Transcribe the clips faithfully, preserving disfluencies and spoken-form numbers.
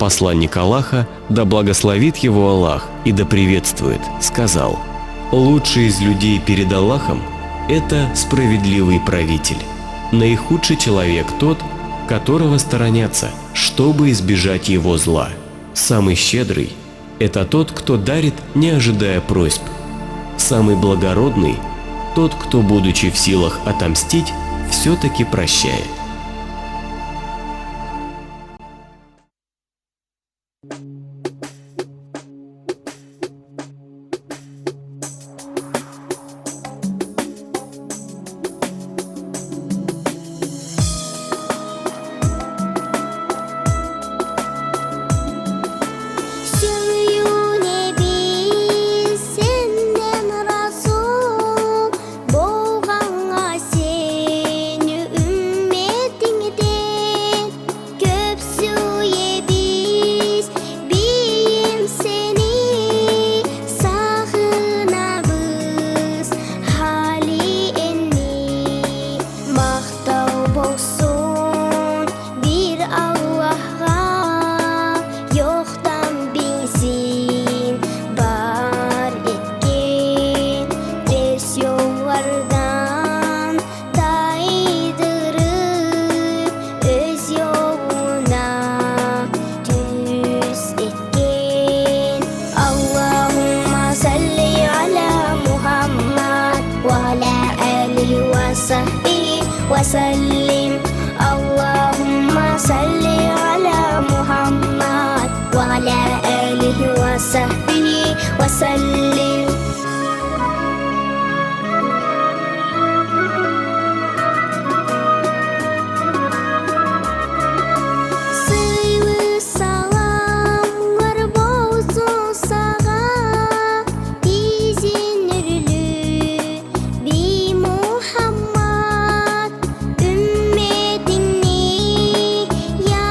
Посланник Аллаха, да благословит его Аллах и да приветствует, сказал: «Лучший из людей перед Аллахом — это справедливый правитель. Наихудший человек тот, которого сторонятся, чтобы избежать его зла. Самый щедрый — это тот, кто дарит, не ожидая просьб. Самый благородный — тот, кто, будучи в силах отомстить, всё-таки прощает». Сююнебиз сенден, Расул, болгъангъа сени умметингден. Кёп сюебиз, бийим, сени, сагъынабыз гьали энни. Макътав болсун бир Аллагьгъа, ёкъдан бизин бар этген, терс ёллардан тайдырып, оьз ёлуна тюз этген. اللهم صل على محمد وعلى آله وصحبه وسلم. اللهم صل على محمد وعلى آله وصحبه وسلم. Сыйлы саламлар болсун сагъа, бизин нюрлю бий Мугьаммат, умметингни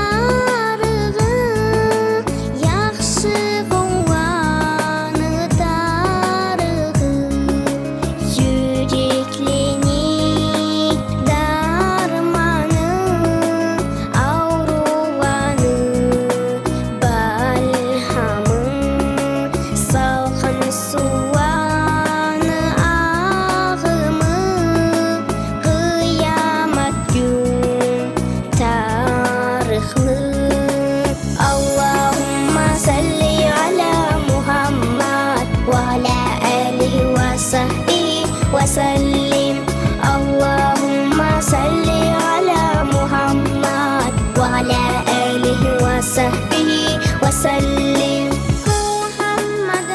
ярыгъы, яхшы къулланы тарыгъы, юреклени дарманы, авруланы балгьамы, салкъын сувланы агъымы, къыямат гюн тарыкълы. اللهم صل على محمد وعلى آله وصحبه وسلم. اللهم صل على محمد وعلى آله وصحبه وسلم. Мугьаммат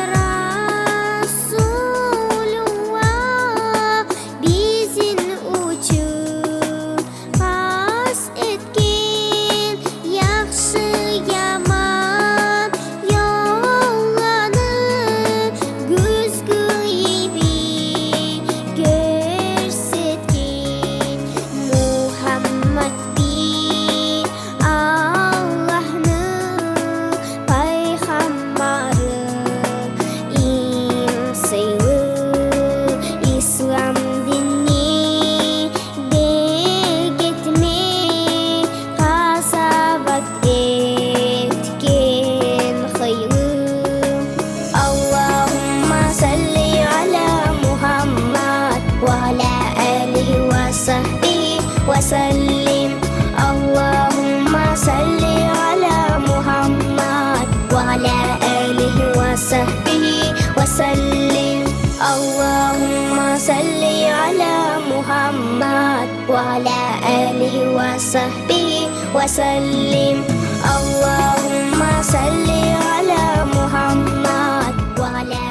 Расулуллагь бизин учун къаст этген, яхшы-яман ёлланы гюзгю йимик гёрсетген. Мугьаммат бир Аллагьны пайхаммары, инг сыйлы ислам динни бек этме къазават этген хыйлы. اللهم صل على محمد وعلى آله وصحبه وسلم. اللهم صل على محمد وعلى آله وصحبه وسلم. اللهم صل على محمد وعلى آله وصحبه وسلم. اللهم صل على محمد وعلى